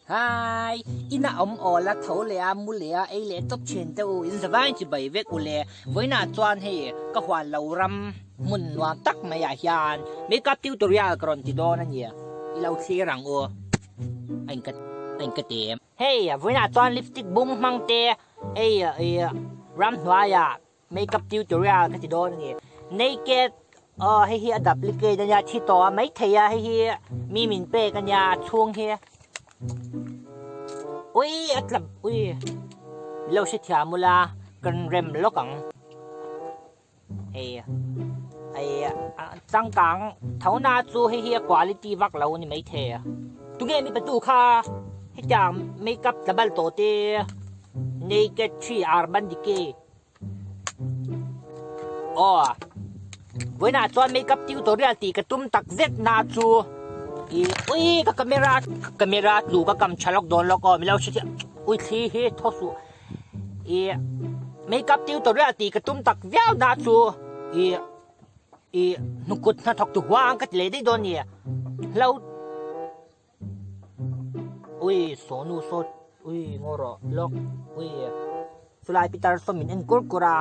Hi! Ina awm awl a, tho leh a, mu leh a, ei leh tawp thin te u, in zavai chi bai vek u le. Vawiinah chuan hei ka huan lo ram hmun nuam tak maiah hian makeup tutorial ka rawn ti dawn a ni. I lo thlir ang u. A in ka a in ka ti. Hei vawiinah chuan lipstick bung hmang te hei ih ramhnuaiah Makeup tutorial ka ti dawn a ni. Naked aw hei hi a duplicate a nia thi tawh a maithei a hei hi mi min pek a nia a chhung hi ui a tla ui lo hre thiam ula kan rem lawk ang hei hei changkang tho na chu hei hi a quality vak lo a ni maithei a tunge mi patu kha hetiang makeup tla bal tawh te naked thi urban decay. Aw vawiinah chuan makeup tutorial tih ka tum tak zet na chu ih ui ka camera camera tlu ka kam tha lawk dawn lawk aw milo hre chiah ui thli hi thaw suh ih makeup tutorial tih ka tum tak viau na chu ih ih hnukut hnathawk tu huang ka ti leh daih dawn a ni hlo. Ui sawnu saw ui ngaw rawh lawk ui chulai pitar saw min en kur kur a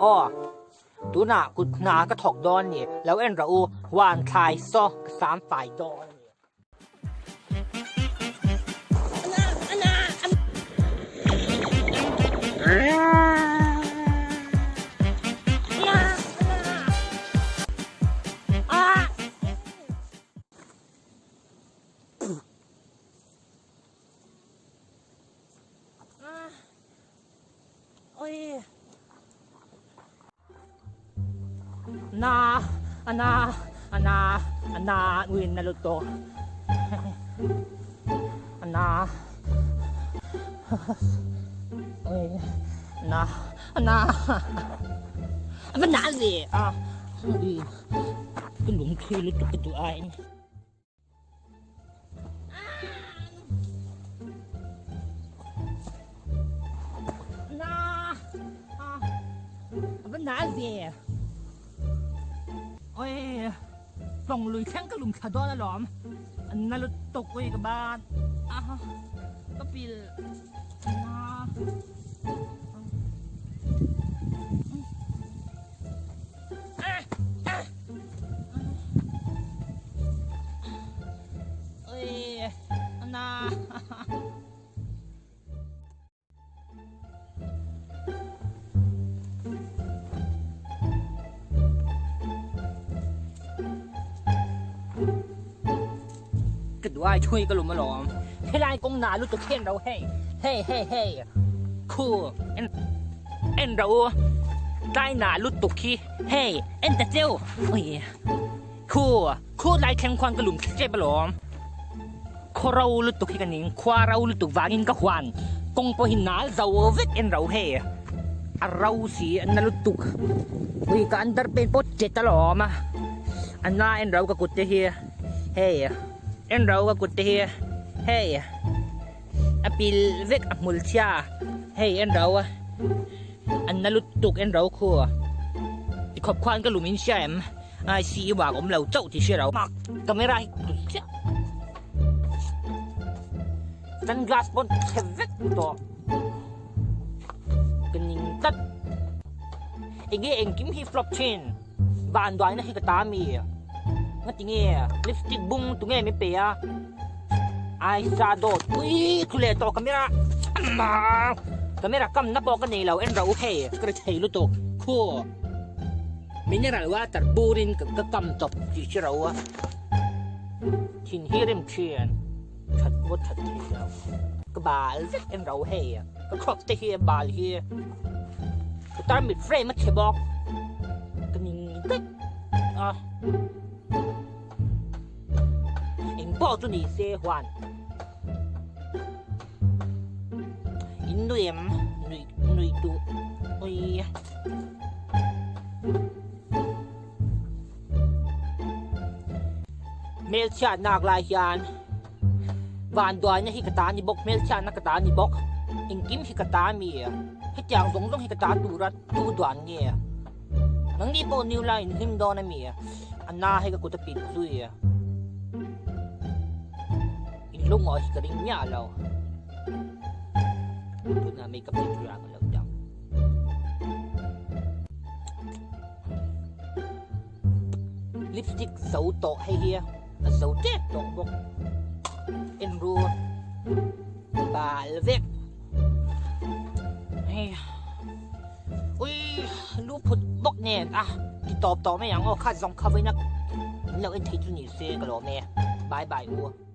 aw tunah kut hna ka thawk dawn a ni lo en rawh u huan thlai saw ka sam fai dawn a ni. Na ana ana ana win na luto ana oi na ana ava na le a Ka lungthui lutuk ka duh aiin. Na a va na ve. Oi tlawng lui thleng ka lum thla dawn alawm. An na lutuk ui ka ban. A ka pil na. Ka duai thui ka lum alawm helai kawng na lutuk hian ro hei hei hei hei khu en en ro tlai na lutuk hi hei en ta cheu ui khu khu lai thleng khuan ka lum tep alawm khaw ro lutuk hi ka ning khua ro lutuk vangin ka huan kawng pawh hi nal zo vek en ro hei a ro si a na lutuk ui ka underpant pawh chet alawm a a na en ro ka kut te hi hei en ro ka kut te hi hei. A pil vek a hmul chhia hei en rau a an na lutuk en rau khu ti khawp khuan ka lum in hria em ai si i wak awm lo chauh tih hria rau mak camera hi tui chiah sunglass pawn chhe vek tawh ka ning tlat enge engkim hi flop thin vanduaina hi ka ta ami. Ngatinge lipstick bung tunge min pe a eyeshadow tui thu leh tawh camera camera kam na pawh ka nei lo en ro hei ka ri thei lutuk khu mineral water burin ka kam tawp tih hre ro a thin hi rim thin that pawh that thei lo ka bal vek en ro hei ka crop te hi bal hi ka tarmit frame a chhe bawk ka ning vek. A eng pawh chu ni se huan in nui em nui nui duh ui hmelchhiat nak lai hian vanduaina hi ka ta ni bawk hmelchhiatna ka ta ni bawk engkim hi ka ta mi hetiang zawng zawng hi ka ta tura tu duan nge. Nangni pawh new la in hlim dawn a mi? A na hei ka kut a pit zui. Lungawi hi ka ring miah lo. Tuna makeup tutorial ka lo dang. Lipstick zo tawh hei hi a zo tep tawh bawk. En ru bal vek. Hei ui lu phut bawk nen a ti tawp tawh mai ang aw kha zawng kha vawiin a in lo en thei chu ni se ka lawm e. Bye bye u.